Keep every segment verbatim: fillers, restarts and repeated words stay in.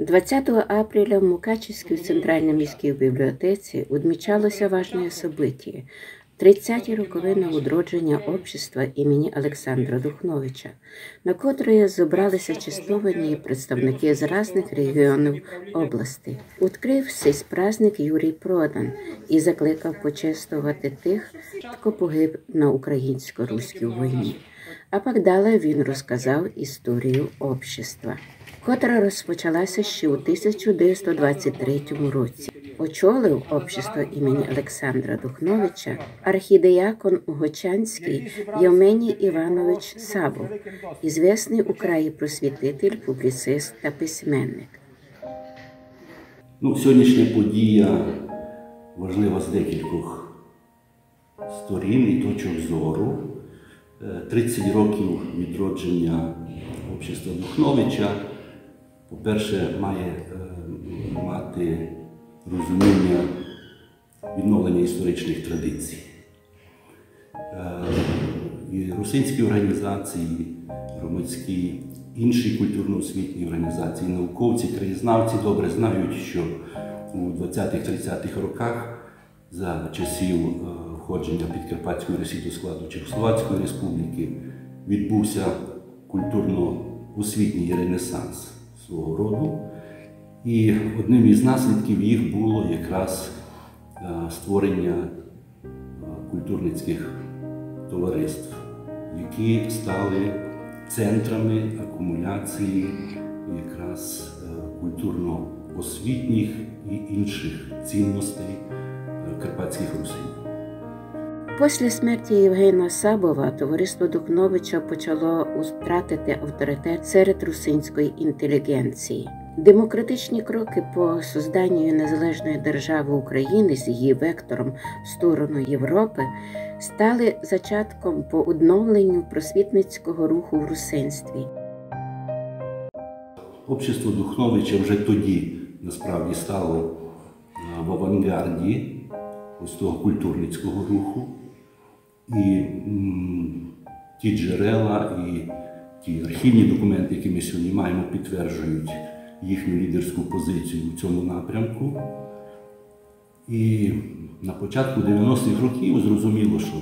Двадцятого апреля в Мукачівській центральній міській бібліотеці одмічалося важне событие — тридцяті роковины одродженя общества імені Олександра Духновича, на котроє зобралися честовані представники з разных регіонів области. Открыв сись праздник Юрій Продан і закликав почестовати тых, хто погиб на українсько-руській войні. А пак далі він розказав історію общества, котра розпочалася ще у тисяча девятсот двадцять третьому році. Очолив общество імені Олександра Духновича архідіакон угочанський Євменій Іванович Сабов, ізвісный у краї просвітитель, публіцист та письменник. Ну, сьогоднішня подія важлива з декількох сторін і точок зору. Е, тридцять років відродження общества Духновича, по-перше, має е, мати розуміння відновлення історичних традицій. Е, І русинські організації, громадські, інші культурно-освітні організації, науковці, краєзнавці добре знають, що у двадцятих-тридцятих роках за часів е, входження Підкарпатської Росії до складу Чехословацької Республіки відбувся культурно-освітній ренесанс свого роду. І одним із наслідків їх було якраз е, створення е, культурницьких товариств, які стали центрами акумуляції якраз е, культурно-освітніх і інших цінностей е, карпатських русинів. После смерті Євгена Сабова товариство Духновича почало втратити авторитет серед русинської інтелігенції. Демократичні кроки по созданню незалежної держави України з її вектором в сторону Європи стали зачатком по відновленню просвітницького руху в русинстві. Общество Духновича вже тоді насправді стало е, в авангарді ось того культурницького руху. І м, ті джерела, і ті архівні документи, які ми сьогодні маємо, підтверджують їхню лідерську позицію в цьому напрямку. І на початку дев'яностих років зрозуміло, що е,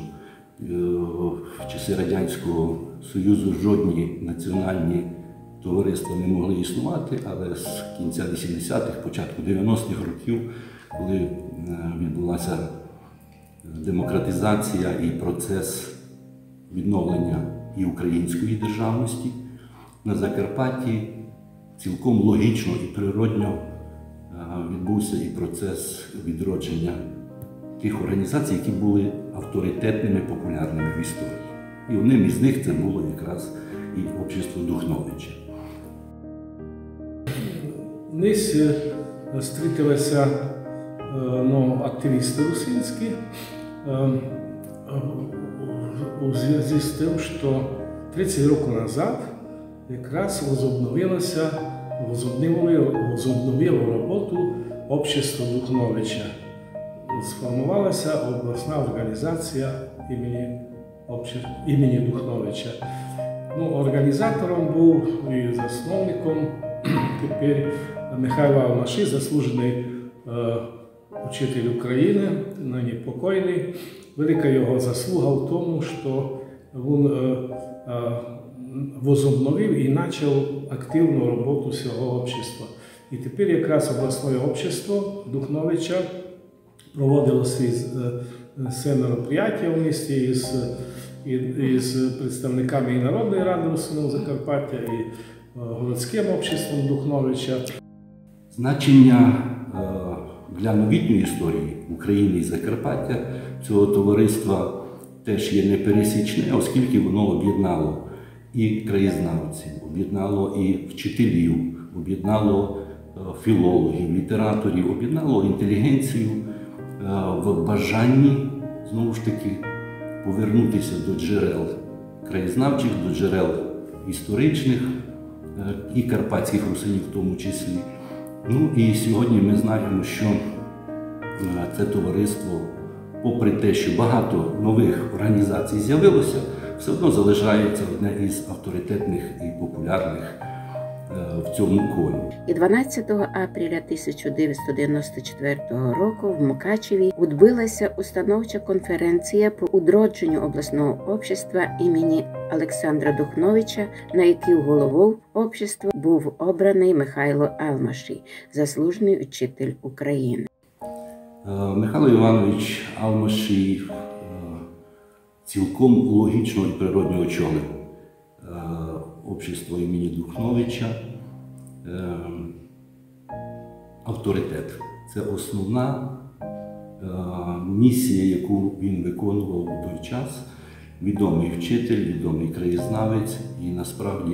в часи Радянського Союзу жодні національні товариства не могли існувати, але з кінця вісімдесятих, початку дев'яностих років, коли е, відбулася демократизація і процес відновлення і української державності, на Закарпатті цілком логічно і природньо е, відбувся і процес відродження тих організацій, які були авторитетними, популярними в історії. І одним із них це було якраз і общество Духновича. Днесь е, стрітили ся е, ну, активісты русинські е, е, у звязі з тым, што тридцять років назад якраз возобновило ся, возобновило, возобновило роботу общество Духновича. Сформовала ся обласна організація імені обще-, імені Духновича. Ну, організатором быв і засновником тепер Михайло Алмаші, заслуженый е, учитель України, нині покойный. Велика його заслуга в тому, што він е, е, возобновив і начав активну роботу сього общества. І тепер якраз обласне общество Духновича проводило свої е, все мероприятия в місті із, і- із представниками і Народної ради Русинів Закарпаття, і е, городським обществом Духновича. Значення е, для новітньої історії України і Закарпаття цього товариства теж є непересічне, оскільки воно об'єднало і краєзнавців, об'єднало і вчителів, об'єднало е, філологів, літераторів, об'єднало інтелігенцію е, в бажанні, знову ж таки, повернутися до джерел краєзнавчих, до джерел історичних е, і карпатських русинів в тому числі. Ну і сьогодні ми знаємо, що е, це товариство, попри те, що багато нових організацій з'явилося, все одно залишається одне із авторитетних і популярних е, в цьому колі. І дванадцятого апреля тисяча девятьсот девяносто четвертого року в Мукачеві відбулася установча конференція по удродженню обласного общества імені Олександра Духновича, на якій головою общества був обраний Михайло Алмаші, заслужений учитель України. Е, Михайло Іванович Алмаші, е, цілком логічно і природньо очолив, е, общество імені Духновича. Е, авторитет. Це основна, е, місія, яку він виконував у той час. Відомий вчитель, відомий краєзнавець, і насправді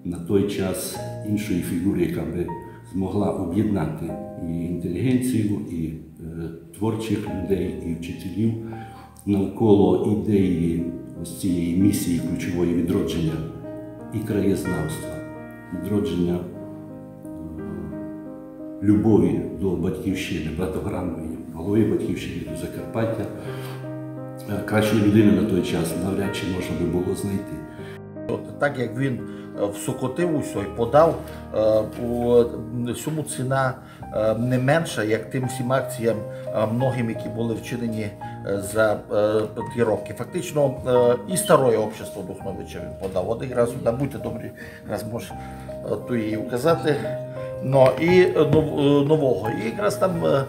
на той час іншої фігури, яка би змогла об'єднати і інтелігенцію, і, е, творчих людей, і вчителів навколо ідеї ось цієї місії ключової відродження і краєзнавства, відродження, е, любові до батьківщини, братогранної, малої батьківщини, до Закарпаття. Е, кращої людини на той час навряд чи можна би було знайти. От так як він, е, всокотив усьо і подав, е, у, м, сьому ціна, е, не менша, як тим всім акціям, е, многим, які були вчинені, е, за, е, ті роки. Фактично, е, і староє общество Духновича він подав. От якраз, да, будьте добрі, якраз може, е, ту її указати. Ну, і, е, нов-, е, нового. І якраз там, е,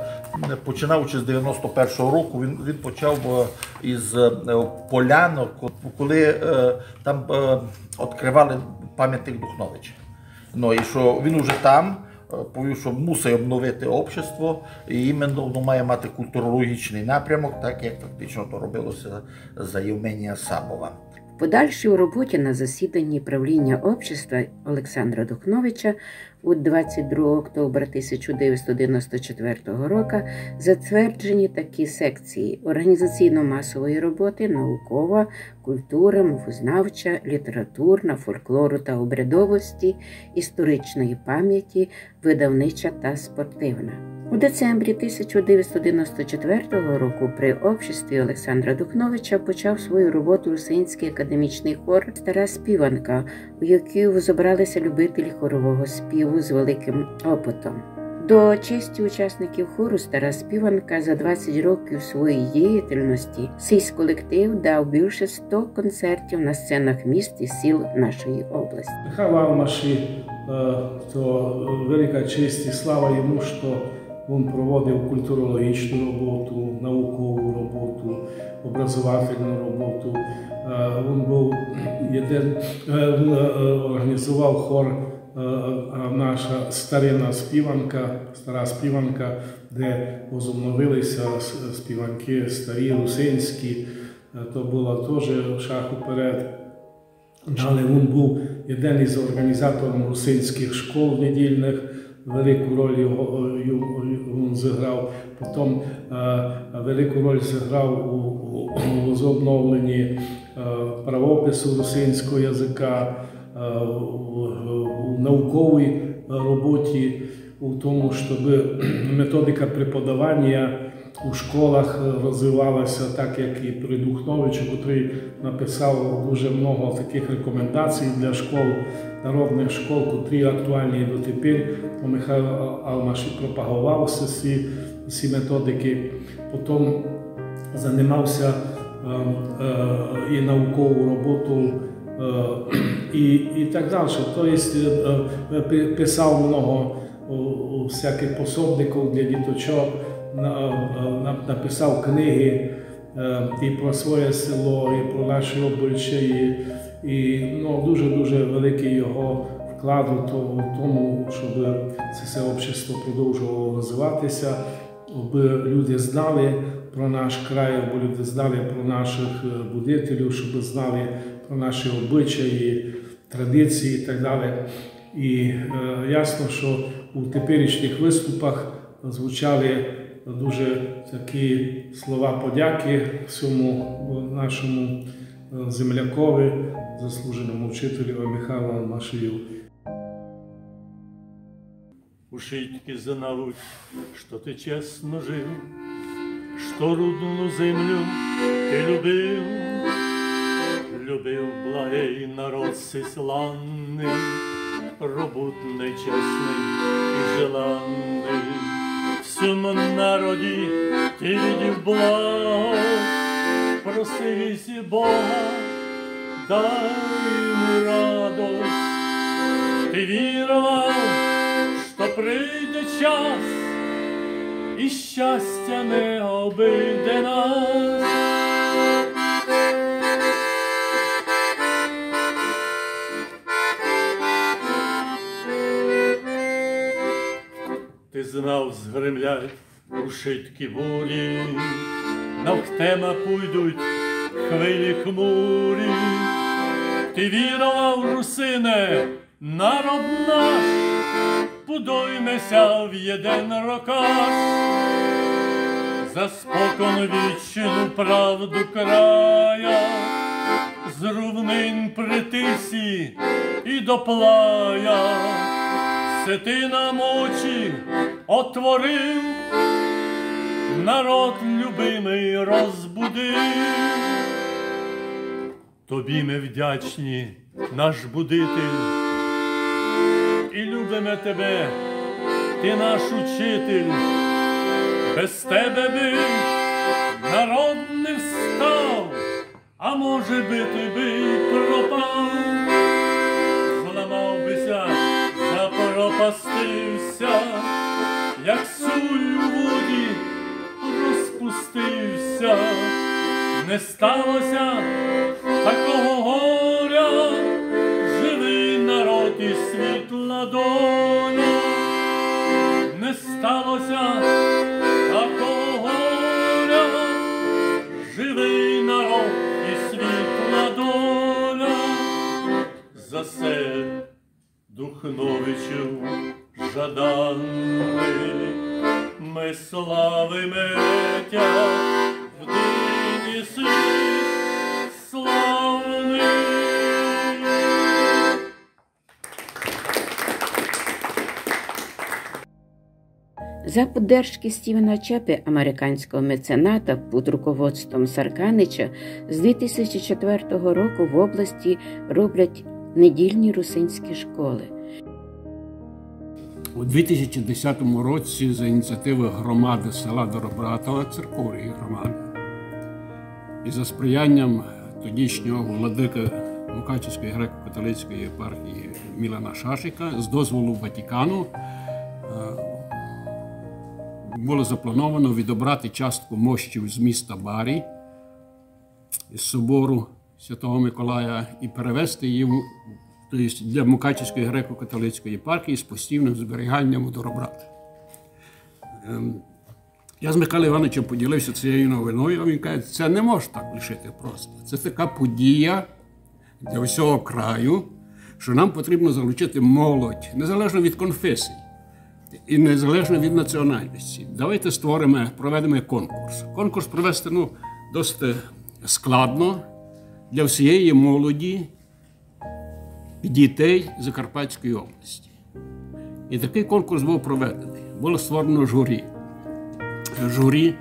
починаючи з девяносто першого року, він, він почав, е, із, е, Полянок, коли, е, там, е, відкривали пам'ятник Духновича. Ну, і що він уже там, е, повів, що мусить обновити общество, і іменно воно має мати культурологічний напрямок, так як фактично то робилося за Євменія Сабова. В подальшій роботі на засіданні правління общества Олександра Духновича у двадцять другого октября тисяча девятьсот девяносто четвертого року затверджені такі секції: організаційно-масової роботи, наукова, культура, мовознавча, літературна, фольклору та обрядовості, історичної пам'яті, видавнича та спортивна. У децембрі тисяча девятьсот девяносто четвертого року при обществі Олександра Духновича почав свою роботу русинський академічний хор «Стара співанка», у якій зобралися любителі хорового співу з великим опытом. До честі учасників хору «Стара співанка» за двадцять років своєї діяльності сей колектив дав більше ста концертів на сценах міст і сіл нашої області. Михайло Алмаші, е, то велика честь і слава йому, што він проводив культурологічну роботу, наукову роботу, образовательну роботу. Е, він быв єден, е, він, е, організовав хор, е, а наша старина співанка, стара співанка, де возобновили ся с-, співанкы старі, русинські. Е, то было тоже шаг уперед. Далі він быв єден із організатором русинськых школ недільных, велику роль його, е, ю-, ю-, він зіграв. Потім, е, велику роль зіграв у, у, у возобновленні, е, правопису русинського языка, е, у, у науковій роботі, у тому, щоб методика преподавання у школах, е, розвивала ся так, як і при Духновичу, котрый написав дуже много такых рекомендацій для школ, народных школ, котрі актуальні дотепер. То Михайло Алмаші пропаговав сі, сі методикы. Потім занимав ся, е, е, і наукову роботу, е, і, і так далі. То єсть, е, е, пи-, писав много, о, о, всякых пособників для діточок, на-, е, на-, написав книгы, е, і про своє село, і про наші обычаї. І, ну, дуже-дуже великый його вклад у то-, у тому, щоб се, се общество продовжувало розвивати ся, аби люди знали про наш край, аби люди знали про нашых, е, будителів, щоб знали про наші обычаї, традиції і так далі. І, е, ясно, што у теперішніх выступах звучали дуже такі слова подякы сьому нашому, е, землякови, заслуженому вчителю Михайлу Алмашію. Ушыткі знавуть, што ты чесно жив, што рудну землю ты любив, любив благый народ сись славный. Робутный, честный и желанный, в сём народі ти видів благо, просив єси Бога, дай ми радость. Ти віровав, што прийде час, и щастя не обыйде нас. Ти знав, згримлять рушиткі бурі, навхтема пуйдуть хвилі хмурі. Ти віровав, русине, народ наш, подойме ся в єден рокаш за споконвічну правду края, з рувнин при Тисі и до Плая. Се ти нам очі отворив, народ любимый розбудив. Тобі мы вдячні, наш будитель, и любиме тебе, ти наш учитель. Без тебе бы народ не встав, а може быти бы и пропав. Зламав бы ся, запропастив ся, як суль у воді розпустив ся. Не стало ся такого горя, живый народ и світла доля. Не стало ся такого горя, живый народ и світла доля. За се Духновичів жаданый, мы славиме тя в день сей славный. За поддержки Стівена Чепи, американського мецената, під руководством Сарканича з дві тисячі четвертого року в області роблять недільні русинські школи. У дві тисячі десятому році за ініціативи громады села Доробратова, церковної громады, і за сприянням тодішнього владыкы Мукачівської греко-католицької єпархії Мілана Шашика, з дозволу Ватикану, е, було заплановано відобрати частку мощів з міста Барі, з собору Святого Миколая, і перевести її в, то єсть для Мукачівської греко-католицької єпархії з постійним зберіганням у Доробрат. Ем, Я з Михайлом Івановичем поділився цією новиною, а він каже: «Це не може так лишити просто. Це така подія для всього краю, що нам потрібно залучити молодь, незалежно від конфесій і незалежно від національності. Давайте створимо, проведемо конкурс». Конкурс провести, ну, досить складно для всієї молоді, дітей Закарпатської області. І такий конкурс був проведений. Було створено журі. Журі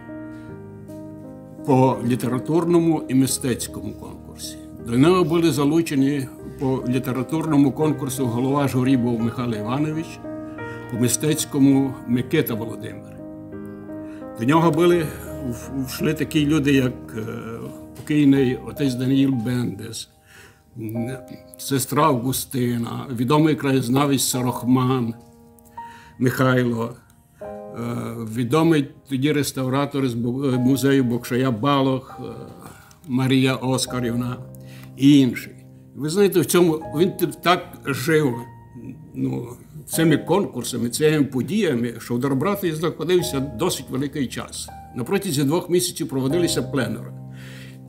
по літературному і мистецькому конкурсі. До нього були залучені по літературному конкурсу, голова журі був Михайло Іванович, по мистецькому Микита Володимир. До нього були, в-, вшли такі люди, як, е, покійний отець Даниїл Бендес, м, сестра Августина, відомий краєзнавець Сорохман Михайло, е, відомий тоді реставратор з Бу-, е, музею Бокшая Балог, е, Марія Оскарівна і інші. Ви знаєте, в цьому він т-, так жив, ну, цими конкурсами, цими подіями, що в Доробратові знаходився досить великий час. На протязі двох місяців проводилися пленери.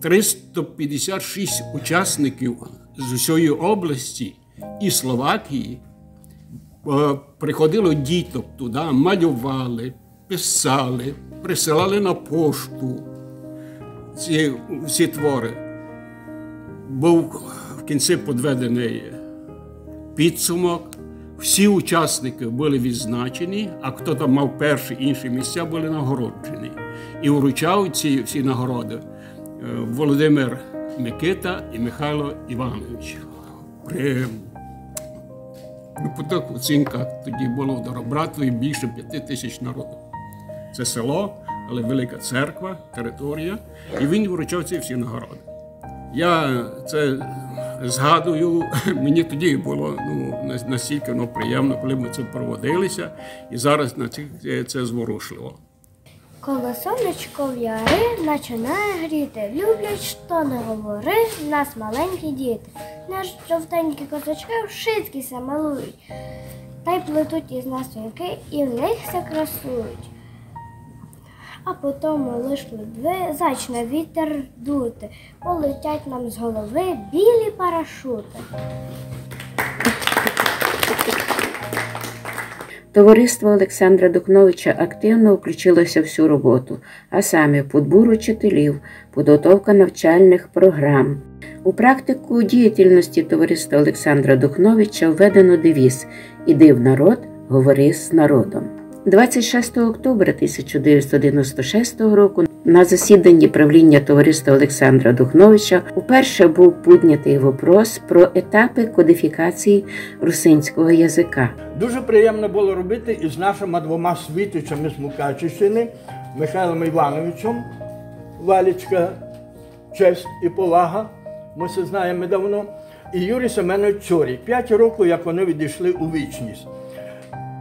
Триста п'ятдесят шість учасників з усієї області і Словакії, е, приходило діток туди, малювали, писали, присилали на пошту ці, ці твори. Був в кінці підведений підсумок. Всі учасники були відзначені, а хто там мав перші, інші місця, були нагороджені. І вручав ці всі нагороди, е, Володимир Микита і Михайло Іванович. При, Ну, по тых оцінках тоді было в Доробратові більше пяти тисяч народу. Це село, але велика церква, територія, і він вручав ці всі нагороди. Я це згадую, мені тоді было, ну, на-, настільки воно приємно, коли ми це проводилися, і зараз на ці-, це зворушливо. Коли сонечко в яри начинає гріти, люблять, што не говори, в нас маленькі діти. Наш жовтенькі козачки вшыткі ся малують, тай плетуть із нас вінки і в них ся красують. А потому лиш ледве зачне вітер дути, полетять нам з голови білі парашути. Товариство Олександра Духновича активно включилося в цю роботу, а саме в підбір учителів, підготовка навчальних програм. У практику діяльності товариства Олександра Духновича введено девіз «Іди в народ, говори з народом». Двадцять шестого октября тисяча девятьсот девяносто шестого року на засіданні правління товариства Олександра Духновича вперше був піднятий вопрос про етапи кодифікації русинського язика. Дуже приємно было робити із нашыма двома світочами з Мукачівщины, Михайлом Івановичом, Валічка, честь і повага, мы се знаєме давно, і Юрій Семенович Чорій. Пять років, як они відійшли у вічність.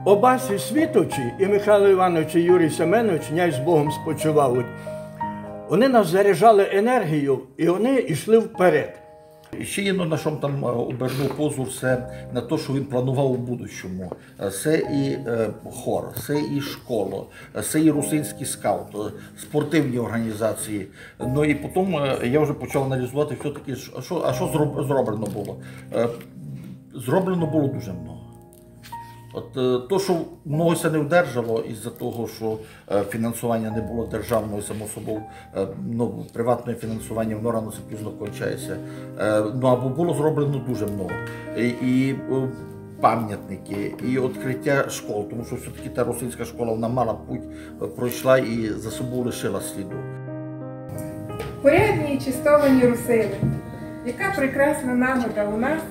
Оба сі світочі, і Михайло Іванович, і Юрій Семенович, няй з Богом спочивають, они нас заряджали енергією, і они йшли вперед. І ще єдно, на што м там, е, обернув позор, се на то, што він планував у будущому. Е, се і, е, хор, се і школа, е, се і русинськый скаут, е, спортивні організації. Ну і потім, е, я вже почав аналізувати всьо-таки, ш-, а што, а што зроб-, зроблено было. Е, зроблено было дуже много. От, е, то, што много ся не вдержало із-за того, што, е, фінансування не было державного, само собою, е, ну, приватне фінансування, воно рано чи пізно кончає ся. Е, ну, або было зроблено дуже много. І, і, е, памятники, і відкриття школ, тому што всьо-таки та русинська школа, вона мала путь, е, пройшла і за собою лишила сліду. Порядні і честовані русины, яка прекрасна нагода у нас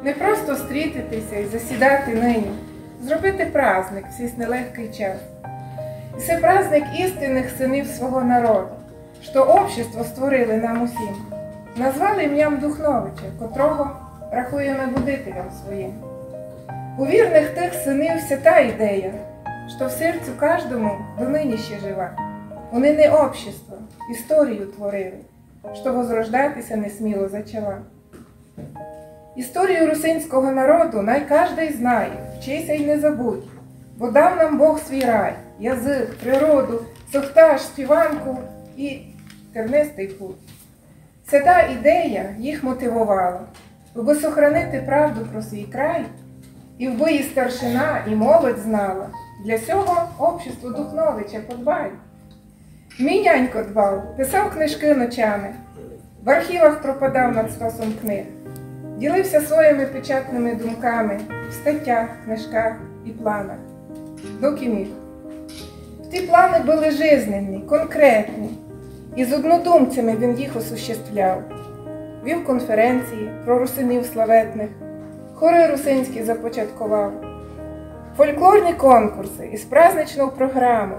не просто стрітити ся і засідати нині, зробити праздник в сей нелегкый час. І се праздник істинных сынів свого народу, што общество створили нам усім. Назвали імням Духновича, котрого рахуєме будителем своїм. У вірных тых сынів свята ідея, што в серцю каждому донині ще жива. Они не общество, історію творили, што возрождати ся несміло зачала. Історію русинського народу най каждый знає, вчи ся й не забудь, бо дав нам Бог свій рай, язык, природу, сохташ, співанку і тернистый путь. Свята ідея їх мотивовала, вбы сохранити правду про свій край, і вбы і старшина, і молодь знала. Для сього общество Духновича подбай. Мій нянько дбав, писав книжкы ночами, в архівах пропадав над стосом книг, ділив ся своїми печатными думками в статях, книжках і планах, докы міг. Ті планы были жизненні, конкретні, і з однодумцями він їх осуществляв. Вів конференції про русинів славетных, хоры русинські започатковав, фольклорні конкурсы із праздничнов програмов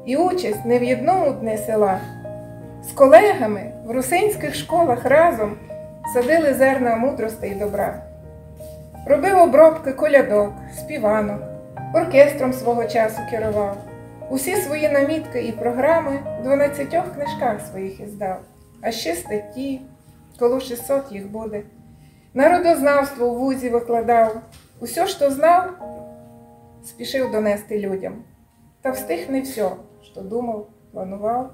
і участь не в єдному дни села. З колеґами в русинськых школах разом садили зерна мудрости і добра. Робив обробкы колядок, співанок, оркестром свого часу керовав. Усі свої наміткы і програмы в дванадцятьох книжках своїх іздав, а ще статті, коло шістсот їх буде. Народознавство у вузі викладав. Усьо, што знав, спішив донести людям. Та встиг не всьо, што думав, планував.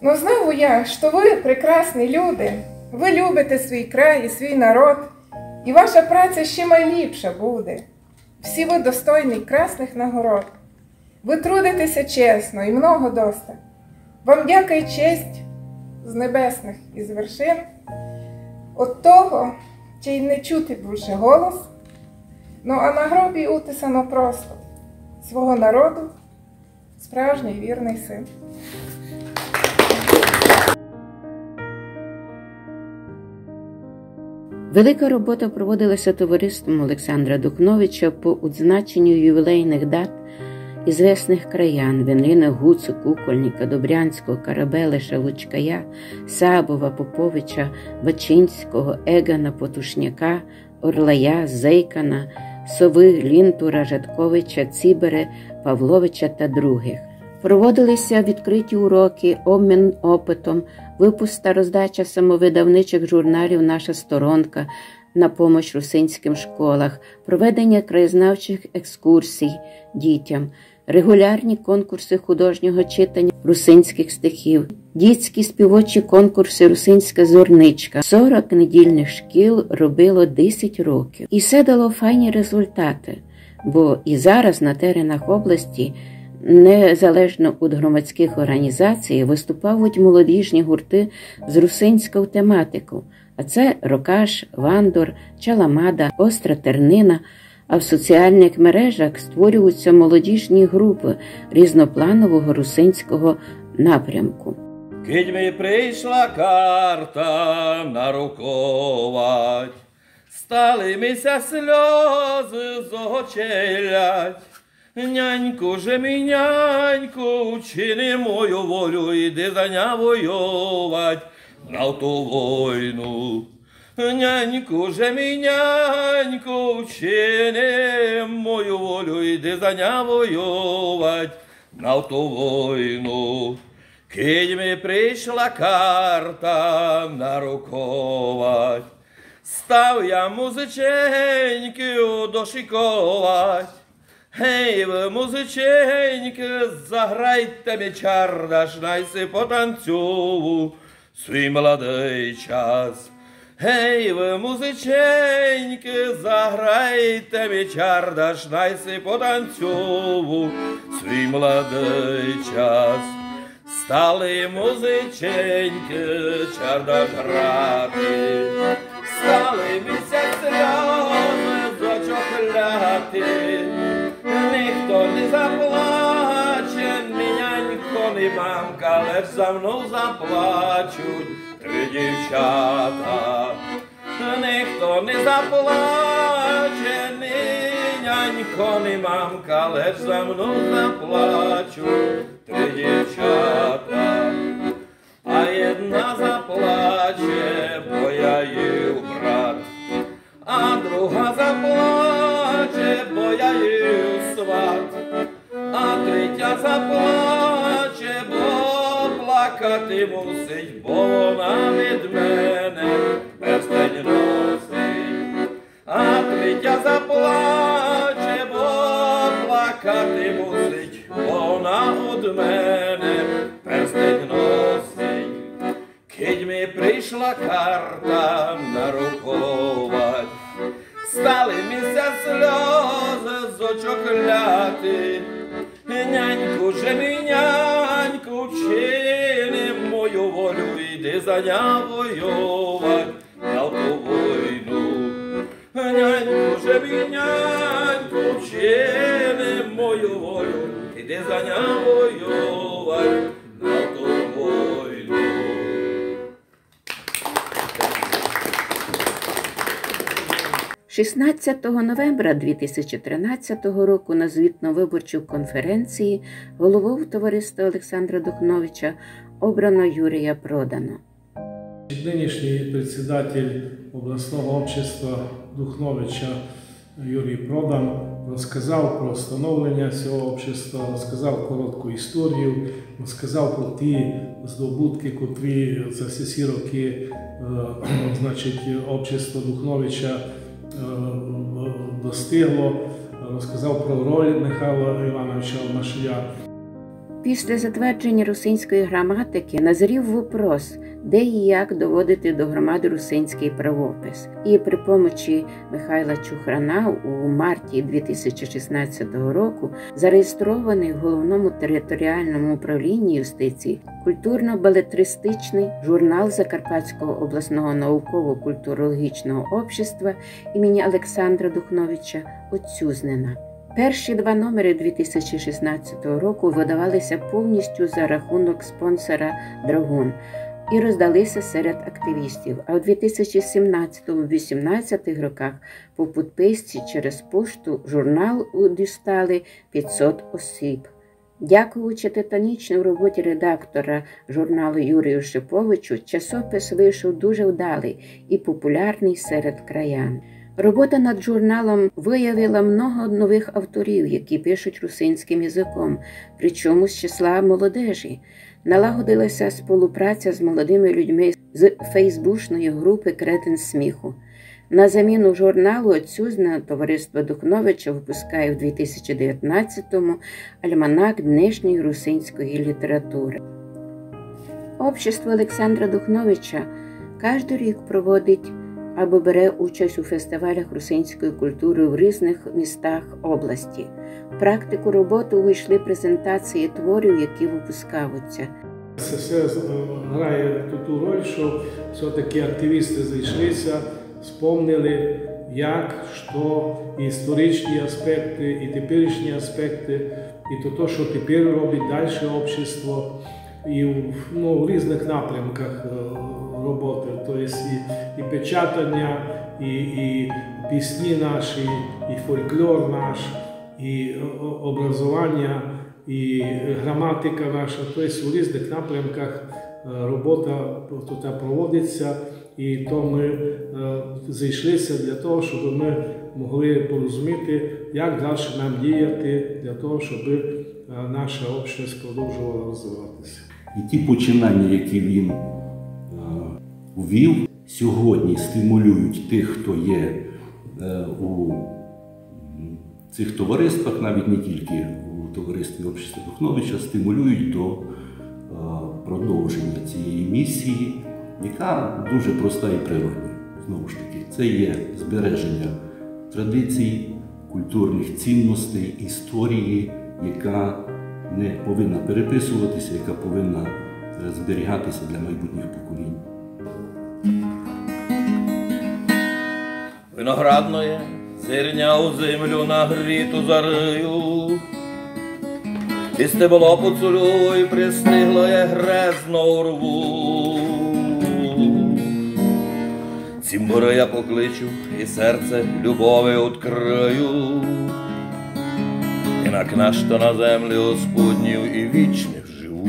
Но знаву я, што вы, прекрасні люди, вы любите свій край і свій народ, і ваша праця ще май ліпша буде. Всі вы достойні красных нагород. Вы трудите ся чесно і много доста. Вам дяка і честь з небесных і з вершин. Од того, чей не чути бульше голос, но а на гробі утисано просто: свого народу справжній вірний син. Велика робота проводилася товариством Олександра Духновича по удзначенню ювілейных дат известных краян: Венлина, Гуцу, Кукольника, Добрянського, Карабелиша, Лучкая, Сабова, Поповича, Бачинського, Егана, Потушняка, Орлая, Зейкана, Совы, Лінтура, Жатковича, Цібере, Павловича та другых. Проводилися відкриті уроки, обмін опытом, выпуск та роздача самовидавничих журналів «Наша сторонка», «На помощь русинськым школах», проведення краєзнавчих екскурсій дітям, регулярні конкурсы художнього читання русинськых стихів, дітські співочі конкурсы «Русинська зорничка». Сорок недільных шкіл робило десять років. І се дало файні результаты, бо і зараз на теренах області, незалежно од громадськых орґанізацій, выступавуть молодіжні гурты з русинськов тематиков. А це Рокаш, Вандор, Чаламада, Остра Тернина, а в соціальных мережах створюються молодіжні групы різнопланового русинського напрямку. Кидь ми прийшла карта наруковать, стали ми ся сльозы з очей лять. Няньку же мій, няньку, вчини мою волю, йди за ня войовать на ту войну. Няньку же мій, няньку, вчини мою волю, йди за ня войовать на ту войну. Кидь ми прийшла карта наруковать, став я музиченькы дошиковать. Гей, вы, музиченькы, заграйте ми чардаш, най си потанцюю свій младый час. Гей, вы, музиченькы, заграйте ми чардаш, най си потанцюю свій младый час. Стали музиченькы чардаш грати, стали ми ся сльозы з очок ляти. Нихто не заплаче, ні нянько, ні мамка, лиш за мнов заплачуть три дівчата. Нихто не заплаче, ні нянько, ні мамка, лиш за мнов заплачуть три дівчата. А єдна заплаче, бо я їй брат, а друга заплаче, бо я їй сват, а третя заплаче, бо плакати мусить, бо вона від мене перстень носить. А третя заплаче, бо плакати мусить, бо вона од мене перстень носить. Кидь ми прийшла карта наруковать, стали ми ся сльозы з очок ляти. Няньку же мій, няньку, вчини мою волю, йди за ня войовать на ту войну. Няньку же мій, няньку, вчини мою волю, йди за ня войовать на ту войну. Шістнадцятого новембра дві тисячі тринадцятого року на звітно-выборчій конференції головою товариства Олександра Духновича обрано Юрія Продана. Нынішній председатель обласного общества Духновича Юрій Продан розказав про становлення цього общества, розказав коротку історію, розказав про ті здобутки, котрі за всі ці роки, е, значить, общество Духновича, е, достигло, розказав про роль Михайла Івановича Машія. Після затвердження русинської граматики назрів вопрос, де і як доводити до громади русинський правопис. І при помочі Михайла Чухрана у марті дві тисячі шістнадцятого року зареєстрований в Головному територіальному управлінні юстиції культурно-белетристичний журнал Закарпатського обласного науково-культурологічного общества імені Олександра Духновича «Отцюзнина». Перші два номери дві тисячі шістнадцятого року видавалися повністю за рахунок спонсора «Драгун», і роздали ся серед активістів. А в дві тисячі сімнадцятому-вісімнадцятих роках по підписці через пошту журнал у-, дістали пятьсот осіб. Дякуючи титанічній роботі редактора журналу Юрію Шиповичу, часопис вийшов дуже вдалий і популярний серед краян. Робота над журналом виявила много нових авторів, які пишуть русинським язиком, причому з числа молодежі. Налагодила ся співпраця з молодими людьми з фейсбучної групи «Кретин сміху». На заміну журналу «Отцюзна» товариство Духновича випускає в дві тисячі дев'ятнадцятому альманах днешньої русинської літератури. Общество Олександра Духновича кожен рік проводить або бере участь у фестивалях русинської культури в різних містах області. В практику роботи увійшли презентації творів, які випускаються. Це все з-, грає ту, ту роль, що все-таки активісти зійшлися, спомнили, як, що, і історичні аспекти, і теперішні аспекти, і то, то, що тепер робить далі общество, і в, ну, в різних напрямках, е, роботи, то є і, і печатання, і, і пісні наші, і фольклор наш, і о-, о-, образування, і граматика наша, то є у різних напрямках, е, робота то та проводиться, і то ми, е, зійшлися для того, щоб ми могли порозуміти, як далі нам діяти для того, щоб, е, наша общность продовжувала розвиватися. І ті починання, які він, е, ввів, сьогодні стимулюють тих, хто є, е, у, м, цих товариствах, навіть не тільки у товаристві общества Духновича, стимулюють до, е, продовження цієї місії, яка дуже проста і природна. Знову ж таки, це є збереження традицій, культурних цінностей, історії, яка не повинна переписуватися, яка повинна, е, зберігатися для майбутніх поколінь. Виноградноє, зирня у землю нагріту зарыю, і стебло поцілюй, пристиглоє грезно урву. Цімборы я покличу, і серце любови открыю, інак нашто на землі Господню і вічно живу.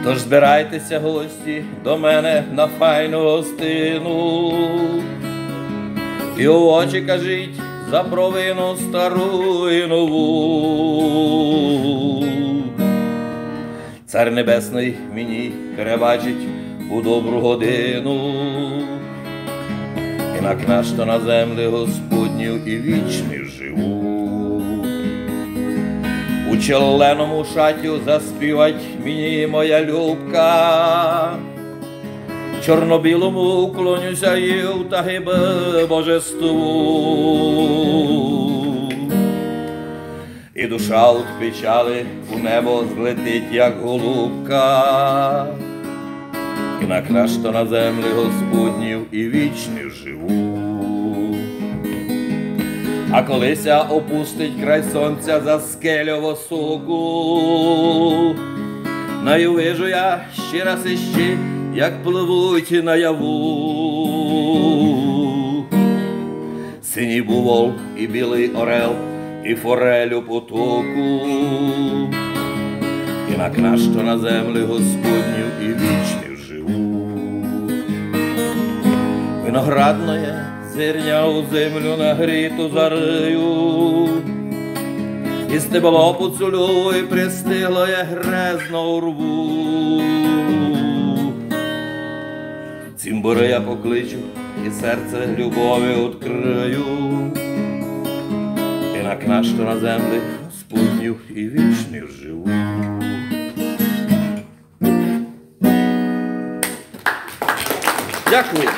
Тож збирайте ся, гості, до мене на файну гостину, і у очі кажіть за провину стару і нову. Цар Небесный мені перебачить у добру годину, інак нашто на землі Господню і вічно живу. У челленому шатю заспівать мені моя любка, чорно-білому уклоню ся їй та гибы божеству. І душа од печали у небо злетить, як голубка, інак нашто на землі Господню і вічно живу. А коли ся опустить край сонця за скелю высоку, най увижу я ще раз іщи, як пливуть наяву синій бувол і білый орел, і форель у потоку. Інак нашто на землі Господню і вічно живу. Виноградноє, зирня у землю нагріту зарыю, і стебло поцілюй, пристиглоє грезно урву. Цімборы я покличу, і серце любови открыю, інак нашто на землі Господню і вічно живу. Дякую.